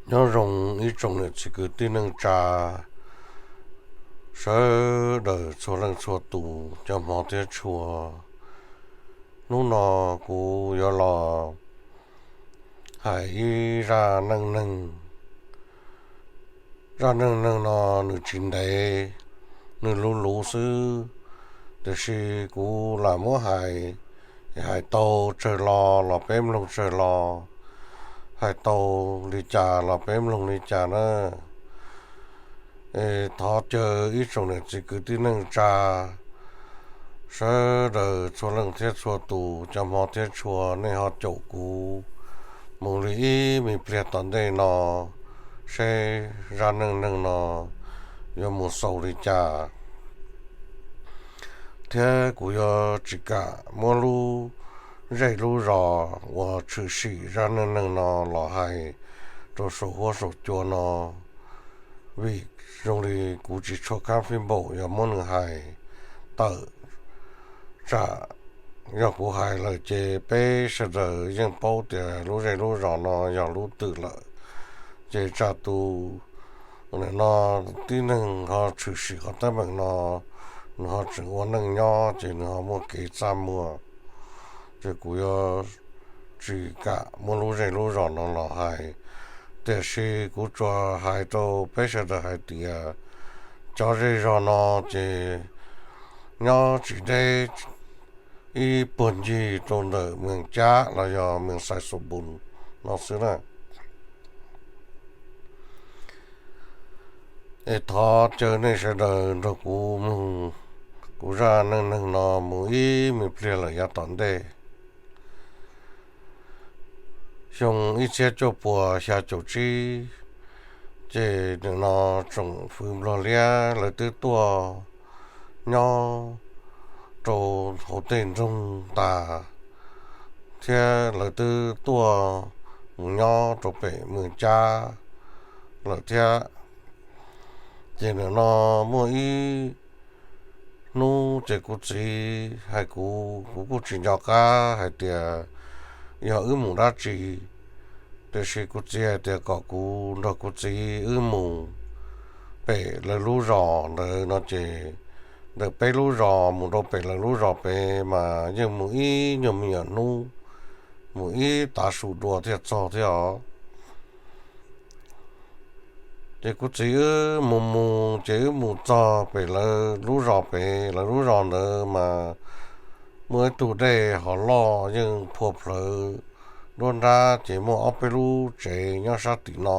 Nyob zoo ib tsoom niam txiv kwv tij neej tsa sawv daws txhua leej txhua tus cov hmov thiab tshua. Hnub no kuv yuav los hais ib zaj neej neeg. Zaj neej neeg no nws tsis ntev, nws luv luv xwb, tiam sis kuv lam muab hais, hais tau tsawg lo los peb mloog tsawg lo, hais tau li cas los peb mloog li cas na. Thov caw ib tsoom niam txiv kwv tij neej tsa sawv daws txhua leej thiab txhua tus cov hmov thiab tshua nej ho caum kuv mus li ib me pliag tom ntej no, seb zaj neej neeg no yuav mus xaus li cas, thiab kuv yuav tsis kam muab lub zej lub zos uas tshwm sim zaj neej neeg no los hais rau saum huab saum cua no, vim zoo li kuv tsis tshua khab fib npaum yog muab nws hais tawm, tsam yog kuv hais lawm ces peb sawv daws yeej paub tias lub zej lub zos no yog lub twg lawm, ces tsam tus no tib neeg ho tshwm sim qhov teeb meem no, nws ho tseem ua neej nyob ces nws ho muaj kev txaj muag, ces kuv yuav tsis kam muab lub zej lub zos no los hais. Tiam sis kuv tsuas hais rau peb sawv daws hais tias cov zej zos no ces nyob tsis deb ib puag ncig rau ntawm Mees Cab los yog Mees Xais Xus Npus no xwb na. Es thov caw nej sawv daws nrog kuv mloog kuv zaj neej neeg no mus ib me pliag lawm yav tom ntej. Xyoo ib txhiab cuaj puas xya caum tsib, ces nim no tsoom fwv Nplog Liab lawv twb tuaj nyob rau hauv tej nroog tas, thiab lawv twb tuaj mus nyob rau pem Mees Cab lawm thiab. Ces nim no muaj ib hnub ces kuv txiv hais kuv, kuv kuj tsis nco qab hais tias yog wb mus dab tsi, tiam sis kuv txiv hais tias kom kuv nrog kuv txiv wb mus pem lawv lub zos ntawd no ces ntawm peb lub zos mus rau pem lawv lub zos pem mas yeej mus ib nyuag me nyuam hnub, mus ib tav su dua thiaj txog thiab os. Ces kuv txiv wb mus mus ces wb mus txog pem lawv lub zos pem, lawv lub zos ntawd mas muaj ib tug dej hov loj yeej phua plhawv nruab nrab, ces muaj ob peb lub tsev nyob sab tim no,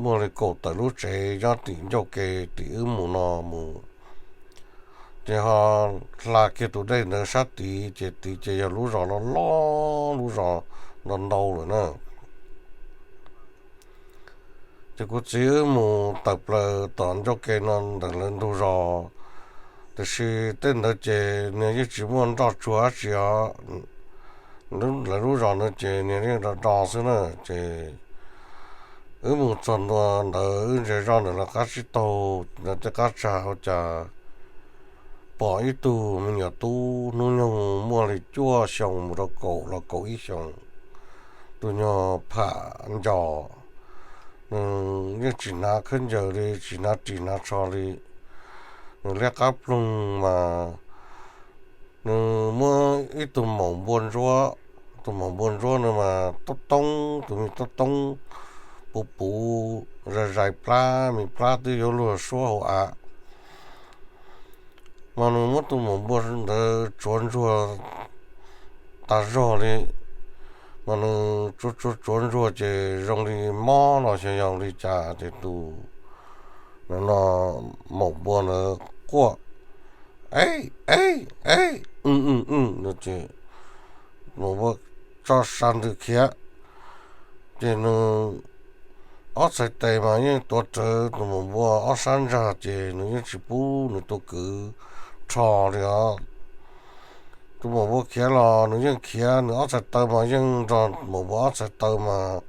muaj li kaum tawm lub tsev nyob tim ncauj ke tim wb mus no mus. Ces ho hla kiag tus dej ntawd sab tid, ces tid ces yog lub zos loj loj, lub zos ntau ntau lawm na. Ces kuv txiv wb mus tawm plaws tom ncauj ke no ntawm lawv ntug zos, tiam sis tej ntawd ces nws yeej tsis muaj nroj tsuag dab tsi os. Lawv lub zos ntawd ces nws yeej do do xwb na. Ces wb mus txog ntua ntawd wb ntsia zoj ntawm lawv qab tsib taug, ntawm tej qab tsag ua cas pom ib tug me nyuam tub hnub nyoog muaj li cuaj xyoos mus rau kaum los kaum ib xyoos, tus nyuag pham ncos, nws yeej tsis hnav khaub ncaws li, tsis hnav ris hnav tsho li. Nws liab qab ploog mas nws muab ib tug maum npua ntsuab, tus maum npua ntsuab no mas toob toob, tus me toob toob puv puv, zais zais plab, me plab twb yuav luag suab hauv av. Mas nws muab tus maum npua ntawd tsuav ntsuag tas zog li, mas nws tsuav tsuav tsuav ntsuag ces zoo li mob los xyov yog li cas ces tus no maum npua ntawd quaj, e e e, no ces maum npua tso sa ntws khiav. Ces nws ob txhais tes mas yeej tuav rawv tus maum npua ob sab ntsag ces nws yeej tsis pub nws tus kwv rho li os. Tus maum npua khiav los nws yeej khiav, nws ob txhais taw mas yeej nrog maum npua ob txhais taw mas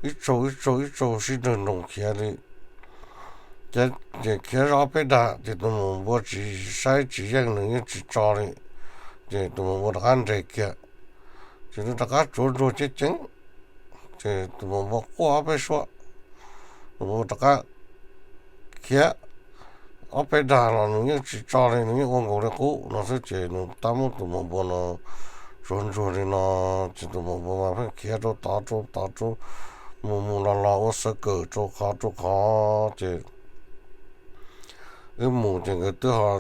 ib tsaug ib tsaug ib tsaug sib nrawg nroos khiav li. Ces khiav zoj peb dag ces tus maum npua tsis saib tsis yeej, nws yeej tsis tso li. Ces tus maum npua rov qab nres kiag, ces nws rov qab tsuav ntsuag ceev ceev, ces tus maum npua quaj ob peb suab. tus npua rov qab khiav ob peb dag los nws yeej tsis tso li, nws yeej ua nkaus li qub no xwb. Ces nws tab muab tus maum npua no tsuav ntsuag li no, ces tus maum npua mas pheej khiav rau tod rau tod rau, mus mus los los ua xav kawm rau qhov rau qhov. Ces wb mus ces nkawd twb ho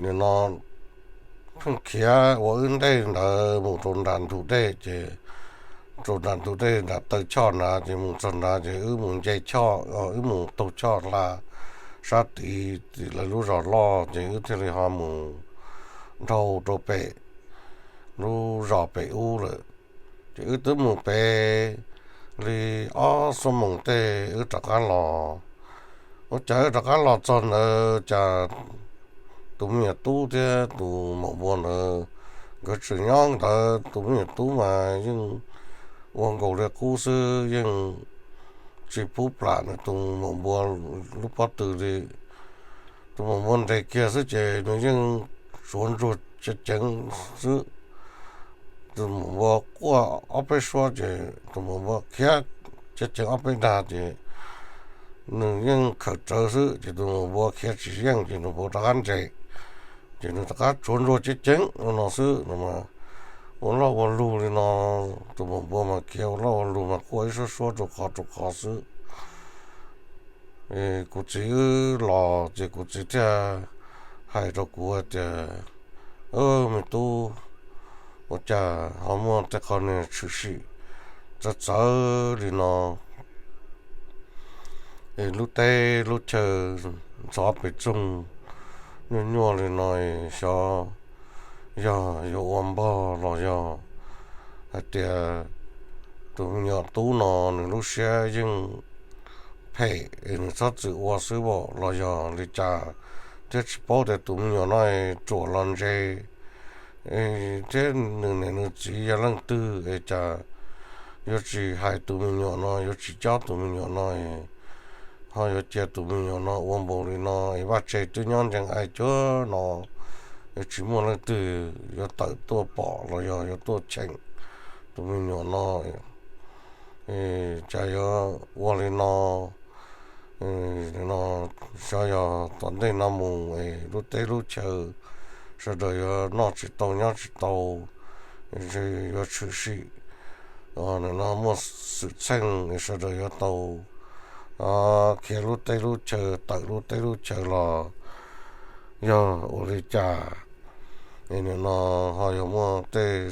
nim no pheej khiav ua wb ntej ntawd mus rau nram ntug dej, ces rau nram ntug dej nram taw choj nrad, ces mus txog nrad ces wb mus nce choj, wb mus taug choj hla sab tid lawv lub zos loj, ces wb thiaj li ho mus dhau rau pem lub zos pem ub lawm. Ces wb twb mus pem li ob xuab moos tej wb rov qab los. Ua cas wb rov qab los txog ntawd cas tus me nyuam tub thiab tus maum npua ntawd nkawd tseem nyob ntawd. Tus me nyuam tub mas yeej ua nkaus li qub xwb, yeej tsis pub plam nws tus maum npua lub pob tw li. Tus maum npua nres kiag xwb ces nws yeej tsuav ntsuag ceev ceev xwb. Tus maum npua quaj ob peb suab ces tus maum npua khiav ceev ceev ob peb dag ces nws yeej khawm rawv xwb, ces tus maum npua khiav tsis yeej ces tus npua rov qab nres, ces nws rov qab tsuav ntsuag ceev ceev no xwb no. Ua loj ua lug li no, tus maum npua mas khiav ua loj ua lug mas quaj ib suab suab rau qhov rau qhov xwb. Kuv txiv wb los ces kuv txiv thiaj hais rau kuv tias, me tub, ua cas ho muaj tej qho niag tshwm sim txawv txawv li no? Lub teb lub chaw ntxhov pes txoog nyuaj nyuaj li no, xyov yog yuav ua npog los yog hais tias tus me nyuam tub no nws lub siab yeej phem es nws txhob txwm ua xwb los yog li cas, thiab tsis paub tias tus me nyuam no ruam los ntse thiab nws niam nws txiv yog leej twg es cas yuav tsis hais tus me nyuam no, yuav tsis cob tus me nyuam no, ho yuav cia tus me nyuam no ua npaum li no es vaj tse twb nyob ncees ai cuag no, yuav tsis muaj leej twg yuav tawm tuaj pom los yog yuav tuaj cheem tus me nyuam no, cas yuav ua li no. Xyov yog tom ntej no mus es lub teb lub chaw sawv daws yuav noj tsis tau nyob tsis tau, yuav tshwm sim, no muaj xwm txheej sawv daws yuav tau khiav lub teb lub chaw tawm lub teb lub chaw los yog ua li cas, no ho yuav muaj tej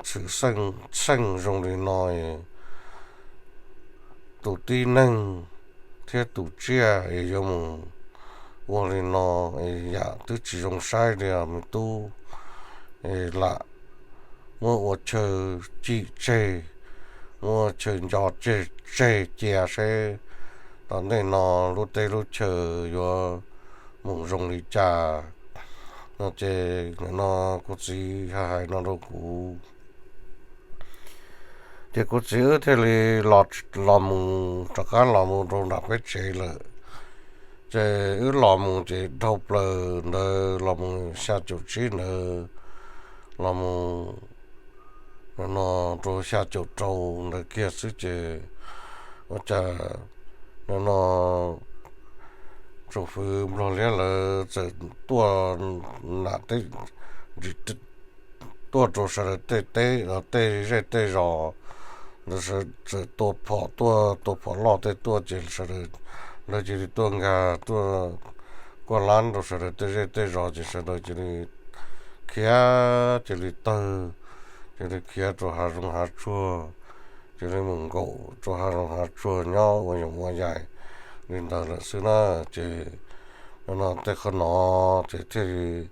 tshwm txheej zoo li no, tus tib neeg thiab tus tsiaj es yuav mus ua li no, yam twb tsis zoo saib li os me tub. Lam muab ua chaw cim tseg, muab chaw nco tseg cia seb tom ntej no lub teb lub chaw yuav mus zoo li cas no. Ces no kuv txiv hais hais no rau kuv, ces kuv txiv wb thiaj li los mus rov qab los mus rau nram peb tsev lawm. Ces wb los mus ces dhau plaws ntawd los mus xya caum tsib ntawd los mus no rau xya caum rau ntawd kiag xwb ces ua cas no tsoom fwv Nplog Liab lawv txawm tuaj nam teb, tuaj rau sawv daws tej teb los tej zej tej zos ntawd, txawm tua phom tuaj tua phom loj tej tuaj ces sawv daws lawv cia li tuaj nkag tuaj kuaj lab rau sawv daws tej zej tej zos ces sawv daws cia li khiav cia li tawg, cia li khiav rau hav zoov hav tsuag, cia li mus nkaum rau hav zoov hav tsuag nyob ua yoov ua yaim li ntawd lawm xwb na. Ces no tej qhov no ces thiaj li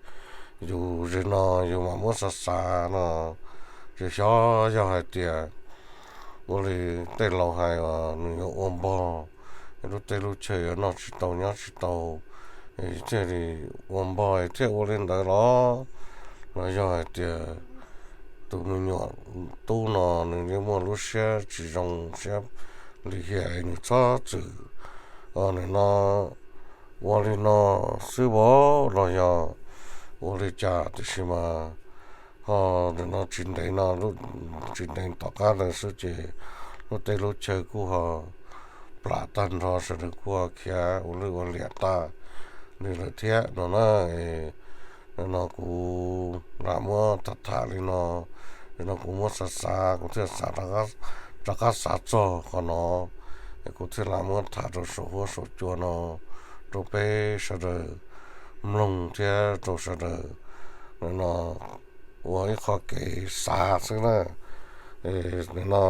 yus zim no yus mam muab xav xav no, ces xyov yog hais tias ua li tej laus hais os nws yuav ua npog, lub teb lub chaw yuav noj tsis tau nyob tsis tau, thiaj li ua npog thiaj ua li ntawd los, los yog hais tias tus me nyuam tub no nws yeej muaj lub siab tsis zoo siab lim hiam nws txhob txwm, nws no ua li no xwb vauv los yog ua li cas tiam sis mas ho nws no tsis ntev no, tsis ntev tom qab ntawd xwb ces lub teb lub chaw kuj ho plam tag nrho, sawv daws kuj khiav ua lwj ua liam tag li lawm thiab no na. No kuv lam muab tham tham li no, no kuv muab xav xav kuv thiaj xav rov qab xav txog qhov no, kuv thiaj lam muab tham rau saum huab saum cua no rau peb sawv daws mloog thiab rau sawv daws no ua ib qho kev xav xwb na. No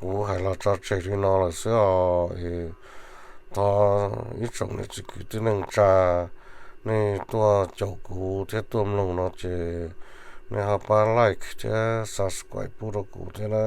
kuv hais los tso tseg li no lawm xwb os. Thov ib tsoom niam txiv kwv tij neej tsa, nej tuaj caum kuv thiab tuaj mloog no ces nej ho pab like thiab subscribe pub rau kuv thiab na.